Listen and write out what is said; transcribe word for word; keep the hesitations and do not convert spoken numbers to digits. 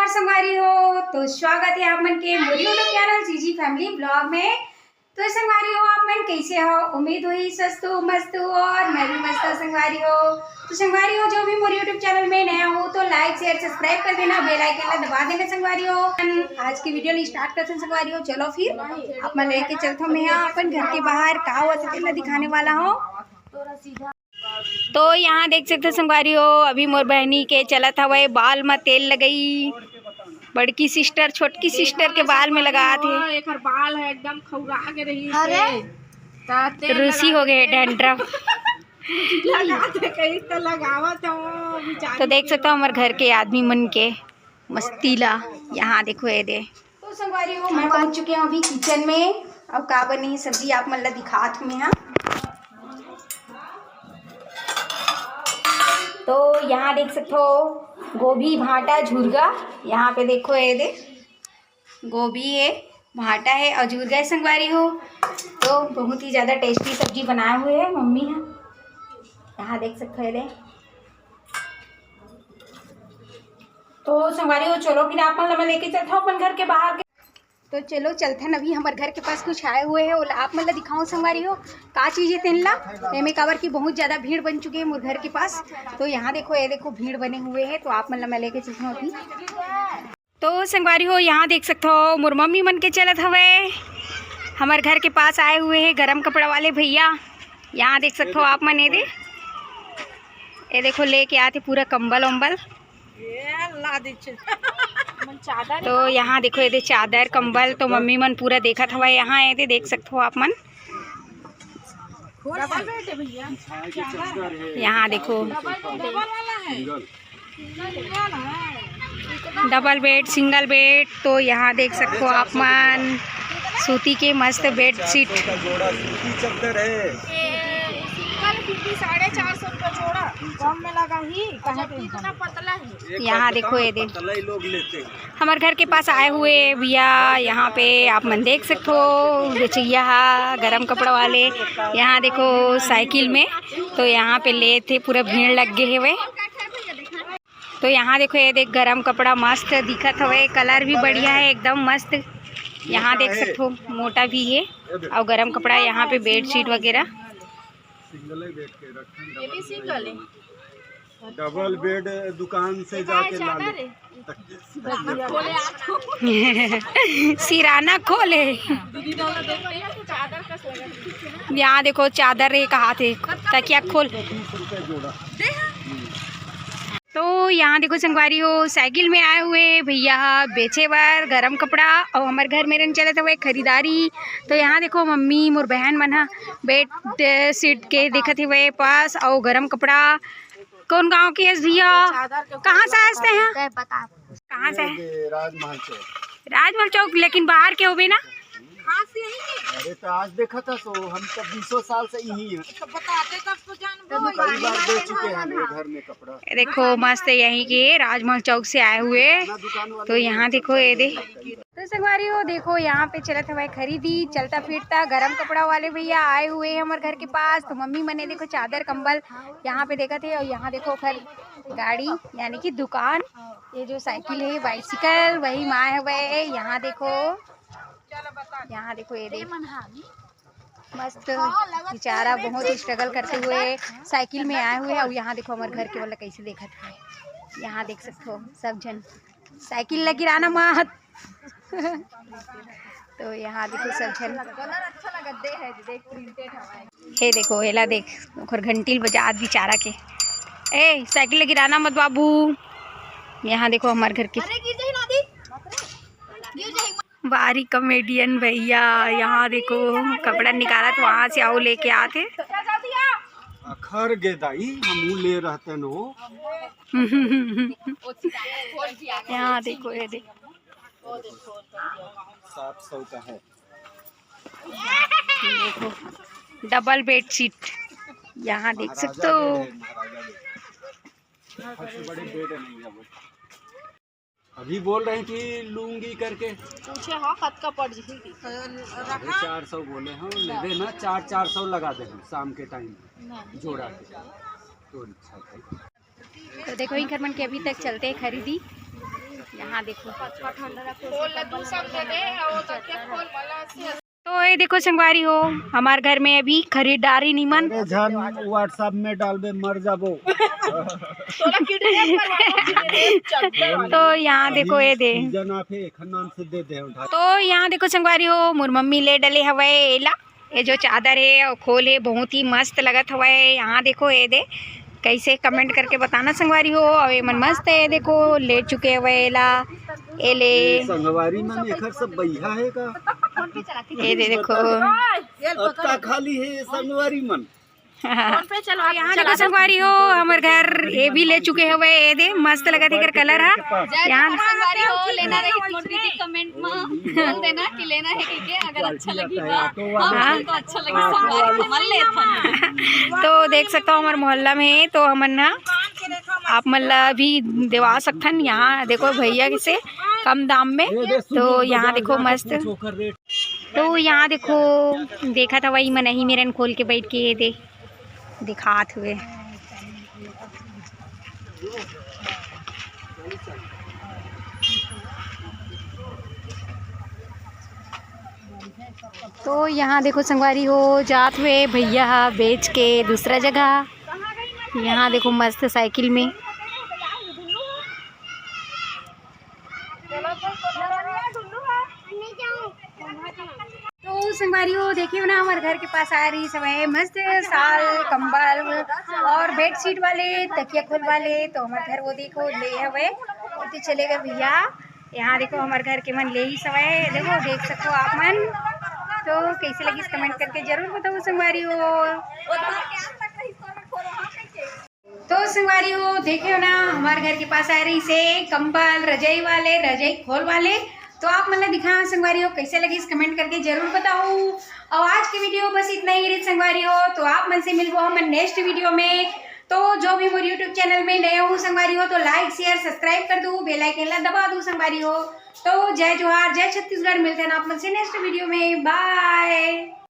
नमस्कार संगवारी हो, तो स्वागत है आप मन के मोर YouTube चैनल जीजी फैमिली ब्लॉग में। तो संगवारी हो, आप मन कैसे हो? उम्मीद हुई स्वस्थ हो, मस्त हो और मैं भी मस्त हूँ संगवारी हो। तो संगवारी हो, जो भी मोर YouTube चैनल में नया हो तो लाइक शेयर सब्सक्राइब कर देना, बेल आइकन ला दबा देना संगवारी हो। हम आज की वीडियो ला स्टार्ट करते हैं संगवारी हो। चलो फिर आप मन लेके चलता हूँ मैं यहाँ अपन घर के बाहर का हुआ था तेला दिखाने वाला हूँ। तो यहाँ देख सकते हो संगवारी हो, अभी मोर बहनी के चलत हवय बाल म तेल लगई। बड़की सिस्टर छोटकी सिस्टर के बाल में लगात हे। एकर बाल है एकदम खौरा के रही अरे। से। त तेल रूसी लगा हो गए के डैंड्रफ। लगा के कहीं तो लगावत हो बेचारी। तो देख सकते हो हमारे घर के आदमी मन के मस्ती ला। यहाँ देखो ये दे। तो संगवारी हो, मैं पहुंच चुके हूँ अभी किचन में। अब का बनी सब्जी आप मन ला दिखात हूँ मैं। हाँ, तो यहाँ देख सकते हो गोभी भाटा झुरगा। यहाँ पे देखो ये दे गोभी है, भाटा है और झुरगा है संगवारी हो। तो बहुत ही ज़्यादा टेस्टी सब्जी बनाए हुए है मम्मी है। यहाँ देख सकते हो ये दे। तो संगवारी हो, चलो फिर आप मन ला मैं लेके चलता हूँ अपन घर के बाहर के। तो चलो चलथन, अभी हमर घर के पास कुछ आए हुए हैं, ओला आप मन ला दिखाओ संगवारी हो का चीज है तेन ला। एमे काबर की बहुत ज्यादा भीड़ बन चुके हैं मोर घर के पास। तो यहाँ देखो, ये देखो भीड़ बने हुए हैं, तो आप मन ला मैं लेके चलता हूँ अभी। तो संगवारी हो, यहाँ देख सकते हो मोर मम्मी मन के चलत हवे, हमर घर के पास आए हुए हैं गरम कपड़ा वाले भैया। यहाँ देख सकते हो आप मन, ये दे, ये देखो लेके आते पूरा कंबल उम्बल। ये ला दीजिए। तो यहाँ देखो, ये दे चादर कंबल तो मम्मी मन पूरा देखत हवा। यहाँ ये दे देख सकते हो आप मन। डबल बेड है भैया। यहाँ देखो डबल वाला है। Double bed, single bed. तो यहाँ देख सकते हो आप मन सूती के मस्त बेडशीट। का जोड़ा सूती चद्दर है। ये सिंगल फिर भी साढ़े चार सौ रुपये जोड़ा, कम में लगा ही। कहाँ पे इतना पतला है। एक यहाँ बात देखो, बताओ, ये दे। पतला ही लोग लेते हैं। हमारे घर के पास आए हुए भैया, यहाँ पे आप मन देख सकते हो बेचैया हा गरम कपड़ा वाले। यहाँ देखो साइकिल में, तो यहाँ पे लेथे, पूरा भीड़ लग गए हुए। तो यहाँ देखो, ये देख गरम कपड़ा मस्त दिखत हवे, कलर भी बढ़िया है एकदम मस्त। यहाँ देख सकते हो मोटा भी है और गरम कपड़ा, यहाँ पे बेडशीट वगैरह। सिंगल ही बेड के रखन, ये भी डबल सिंगल है। डबल बेड दुकान से ये जाके ला चादर ले। है? सिराना खोले। यहाँ देखो चादर रे कहा थे, तकिया खोल। तो यहाँ देखो संगवारी हो, साइकिल में आए हुए भैया हा बेचे बर गरम कपड़ा, और हमारे घर में रहन चलत हुए खरीदारी। तो यहाँ देखो मम्मी मोर बहन मन हा बेडशीट के देखत हुए पास, और गरम कपड़ा। कौन गांव के हस भैया? कहाँ से आए हैं? कहाँ से है? ये राजमहल चौक। राजमहल चौक, लेकिन बाहर के होबे ना? अरे तो आज देखा था, तो हम तो बीसों साल से यही हैं। तो बताते तब तो जानबो। कई बार दे चुके हैं मेरे घर में कपड़ा। देखो मस्त यहीं के राजमहल चौक से आए हुए। तो यहाँ देखो ये दे। तो संगवारी हो, देखो यहाँ पे चलत हवे खरीदी, चलता फिरता गरम कपड़ा वाले भैया आए हुए हैं हमारे घर के पास। तो मम्मी मने देखो चादर कंबल यहाँ पे देखत हे, और यहाँ देखो ओखर गाड़ी यानी कि दुकान, ये जो साइकिल है बाइसिकल वही माए हवे। यहाँ देखो, यहाँ देखो ये दे मस्त बेचारा बहुत ही स्ट्रगल करते हुए साइकिल में आए हुए। और यहाँ देखो हमारे घर के वाला कैसे देखत हुए, यहाँ देख सकते हो सब जन साइकिल ला गिराना मत। तो यहाँ देखो सब झन। हे देखो, एला देख, ओकर घंटी ल बजात बेचारा के। ए, साइकिल ल गिराना मत बाबू। यहाँ देखो हमारे घर के बाहरी कॉमेडियन भैया, यहाँ देखो कपड़ा निकालत, वहाँ से आओ लेके आते। अखर गे दाई, हमू ले रहते नो। यहाँ देखो, ये देखो। सात सौ का है। देखो, डबल बेडशीट, यहाँ देख सकते हो। महाराजा बेड है, महाराजा बेड। सबसे बड़े बेड है, नहीं है वो। अभी बोल रही थी लूंगी करके। पूछे हाँ, कत का पड़ जी? अरे, चार सौ बोले हो, ले देना, चार, चार सौ लगा दे हम शाम के टाइम जोड़ा के। तो अच्छा भाई। तो देखो, इनकर मन के अभी तक चलते हैं खरीदी। यहाँ देखो, खोल ला तू सब दे दे, और तकिया खोल वाला से। तो ये देखो संगवारी हो, हमार घर में अभी खरीदारी निमन। अरे झन WhatsApp में डालबे, मर जाबो। तोला किडनैप करवाना है, चड्डा वाला। तो यहाँ देखो ये दे। सीजन आप है, एखर नाम से दे दे उठा। तो यहाँ देखो संगवारी हो, मोर मम्मी ले डले हवय एला। ये जो चादर है और खोल है, बहुत ही मस्त लगत हवय। यहाँ देखो ये दे, कैसे, comment करके बताना संगवारी हो। और ये मन मस्त है, देखो ले चुके हवय एला, एले। संगवारी मन एखर सब बइहा है का? ये दे देखो। अतका खाली है संगवारी मन। यहाँ देखो संगवारी हो, हमर घर ये भी ले चुके हवय। ये दे मस्त लगत है एकर colour हा। जय यहाँ संगवारी हो, लेना रही मोर दीदी comment में बोल देना कि लेना है कि के, अगर अच्छा लगी तो। हाँ, हाँ। तो अच्छा लगी संगवारी हो, मन लेथन। तो देख सकता हो हमर मोहल्ला में तो हमन ना आप मन ला भी देवा सकथन। यहाँ देखो भैया से कम दाम में, तो यहाँ देखो मस्त। तो यहाँ देखो, देखत हवय मन ही मेरन खोल के बैठ के ये दे दिखात हुए। तो यहाँ देखो संगवारी हो, जात हुए भैया हा बेच के दूसरा जगह। यहाँ देखो मस्त साइकिल में। तो संगवारी हो, देखियो ना, हमर घर के पास आ रही सब है मस्त साल, कंबल और बेडशीट वाले, तकिया खोल वाले। तो हमर घर वो देखो ले हवे, ओती चले गए भैया। यहाँ देखो हमर घर के मन ले ही सब है, देखो देख सकते हो आप मन। तो कैसे लगी comment करके जरूर बताओ संगवारी हो। तो संगवारी हो, देखे हो ना, हमारे घर के पास आ रही से कंबल, रजाई वाले, रजाई खोल वाले। तो आप मन ला दिखा संगवारी हो, कैसे लगी इस comment करके जरूर बताओ। और आज की video बस इतना ही रही संगवारी हो। तो आप मन से मिलबो हम next video में। तो जो भी मोर YouTube channel में नया हो संगवारी हो, तो like, share, subscribe कर दो, bell icon ला दबा दो संगवारी हो। तो जय जोहार, जय छत्तीसगढ़, मिलते हैं आप मन से next video में, bye।